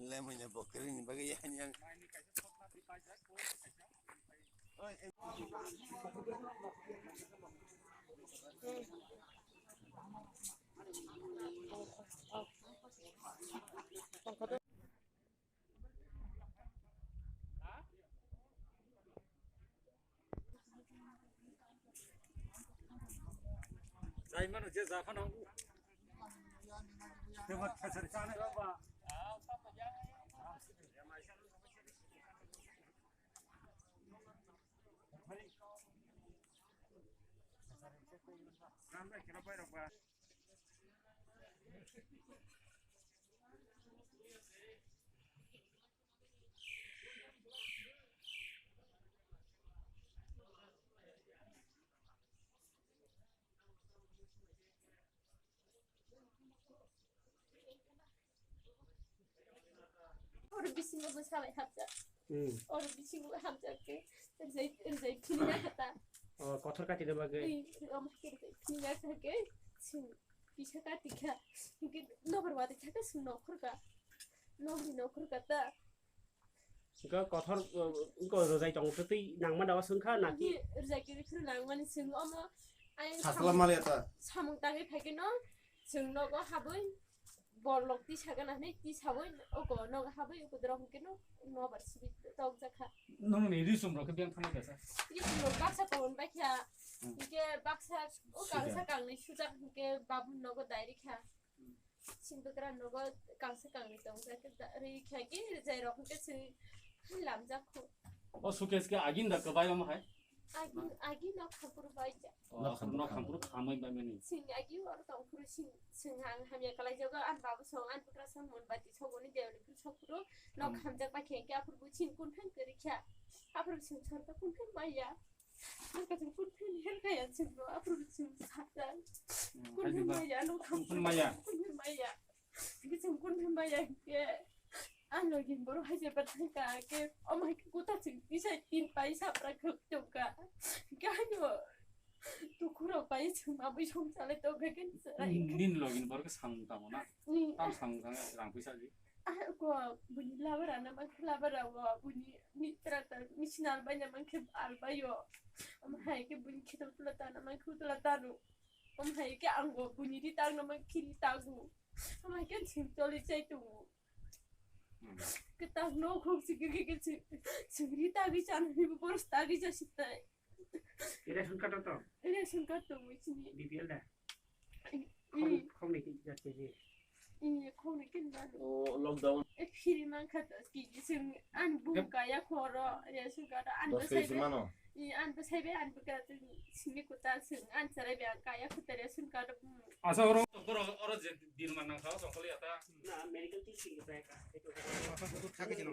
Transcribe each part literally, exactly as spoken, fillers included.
Lemon ya bokri ni bagwi yang yang. Jai mano je ja phano. Tebo thasar chana ba. Ram bai kira bai rok ba. Oro bisingo bwsa bai hapjak. Hmm. Oro bisingo hapjak khe rijai, rijai phini ya kha ta. Oh, kothor kati na bagwi. Ui, omo khe rijai phini ya kha khe chwng kisa kati kha. Hinkhe nobar wadi kha khe chwng nokhor kha. Nokni nokhor kha ta. Hinkhe kothor, uh, wngkha rijai tong twi nangma dawa swngkha naki? Rijai kiri phuru nangmani chwng omo. Ai Satla samung, maliya ta. Samung tangwi phai khe no chwng nogo habwi. Borlok tisa gana hinwi tisabwi oko nogo habwi oko dorok hinkhe no nobar sibwi tokjakha. Nongni risum rok khe biyang thangma kesa? Risum rok baksa tongo bai kha. Hmm. Hinkhe baksa o kisa kangsa kangnwi sujak hinkhe babun nogo dairi kha. Hmm. Sindukra nogo kangsa kangnwi tongjak khe da-, ri kha khe rijai rok hinkhe chwng lamjak khu. O suitcase khe agini da kwbai omo hai? Agi, agi nok khampuru bai ja. Oh, nok khampuru khamai bai mani. Sing agi oro tong phuru sing, sing hang hamya kalai jago, an babu song, an putra song, mon bati sogoni deoni phuru sok phuru, nok khamjak bai khe, khe aphuru bu sing kun phen kari kha. Aphuru sing sorka kun phen bai ya. Sorka sing kun phen her kha ya sing bo, aphuru sing sata. Hmm, kun phen bai ya, nok kun phen bai ya. Kun phen bai ya. Bising kun phen bai ya khe. Ang login borok hai se bathai ka khe. Omo hai khe kuta sing tisai tin pai sapra khuk tuk ka. Khe ano tukhuro pai sing ma bui song chale to khe khe. Nin login borok samung tamo na? Tam samung tamo rang puisa di. Ah, ko buni labara na mang labara wo buni mitra ta misinal bai na mang khe al bai yo. Omo hai khe buni khe to tula ta na mang khe tula ta no. Omo hai khe ang bo buni ri tang na mang khe ri tagu. Ama khe sing choli chai tongo. Hmm. Kwtal nok huk si khe khe sing, sing ri tagwi chana ni bo boros tagwi chasi tai. Ration card to? Ration card to mui sini. B P L da? Mm. Khong, khong ni ki jat ke ji? Mm, khong ni kin ba. O, lockdown. E, free man kha to ki sing an bu kaya khoro, ration card an ba sai. Dos kg mano. I, an bwsai bai, an bwkra twi simi kwtal swng, an chwrai bai ang kaya kwtal ya swng ka rw. Asa oro, oro, oro je din man nang thaw, sokol ya ta. Na, medical team sing ka ka. Thaka jino.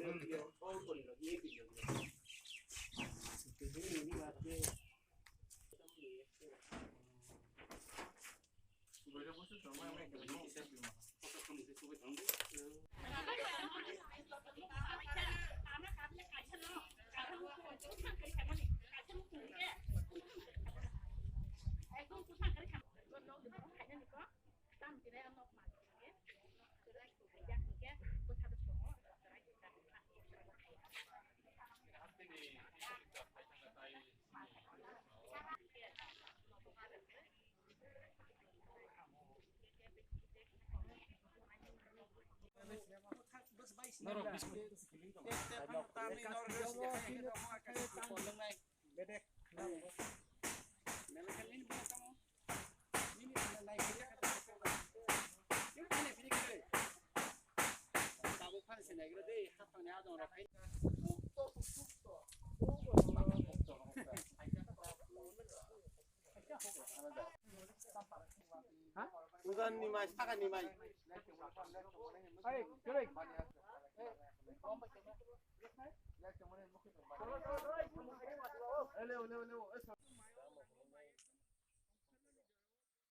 Ugan ni mai, saka ni mai. Hey, correct. Leo, leo, leo.